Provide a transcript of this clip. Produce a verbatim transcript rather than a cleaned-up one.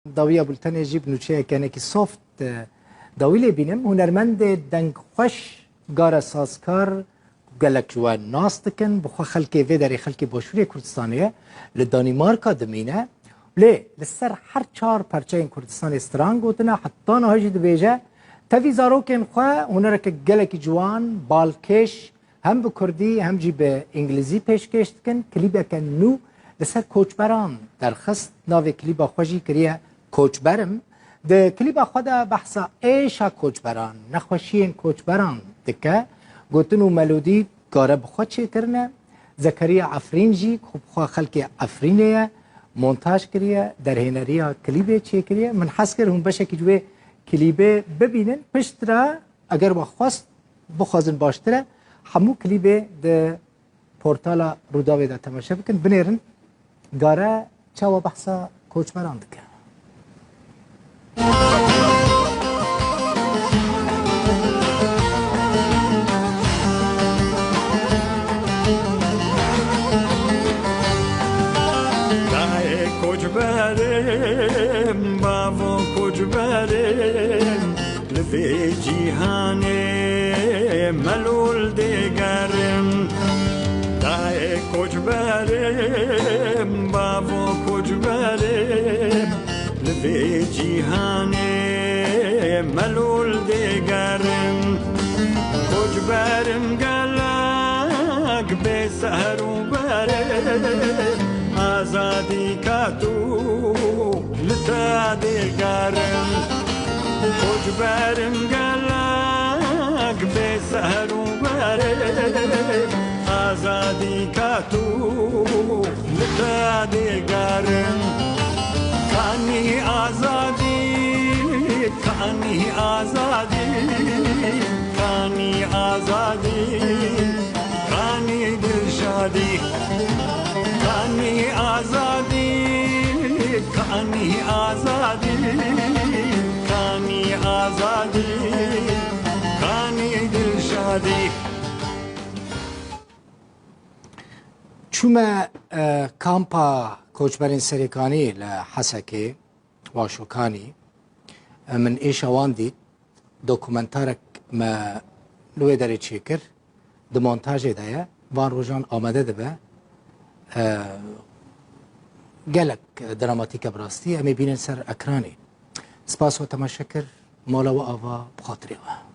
Dawiya bultenê jî bi nûçeyeke hinekî soft, e, dawî lê bînim. Hunermendê dengxweş, gare sazkar, gelek ji we nas dikin. Bi xwe xelkê vê derê xelkê Başûrê Kurdistanê ye. Li Danîmarka dimîne. Lê li ser her çar perçeyên Kurdistanê stran gotine, heta niha jî dibêje, tevî zarokên xwe hunereke gelekî ciwan, balkêş, hem bi kurdî hem jî bi îngilîzî pêşkêş dikin. Klîbeke nû li ser koçberan derxist. Navê klîba xwe jî kiriye Koçber im. Di klîba xwe de behsa êşa koçberan, nexweşiyên koçberan dike. Gotin û melodî gare bi xwe çêkirine. Zekeriya Efrîn jî ku bi xwe xelkê Efrînê ye, montaj kiriye, derhêneriya klîbê çêkiriye. Min hez kir hûn beşekî ji wê klîbê bibînin. Piştre eger we xwest, bixwazin baştir e, hemû klîbê di portala Rûdawê de temaşe bikin. Binêrin gare çawa behsa koçberan dike. Dayê koçberim, bavo koçberim, li vê cîhanê melûl dêgerim. Dayê koçberim, bavo koçberim, li vê cîhanê melûl dêgerim. Koçberim gelek bê ser û berê, azadî ka tu li te dêgerim. Koçberim gelek bê ser û berê, azadî ka tu li te dêgerim. Kanî azadî, kanî azadî, kanî azadî. Kanî dilşadî, kanî azadî, kanî azadî, kanî azadî, kanî dilşadî. Çûme, e, kampa koçberên Serêkanî li Hesekê, Waşokanî. E, min êşa wan dît. Dokumentarek me li wê derê çêkir, di montajê de ye. Van rojan amade dibe. E, gelek dramatîk e bi rastî. Em ê bînin ser ekranê. Spas we temaşe kir. Mala we ava bi xatirê we.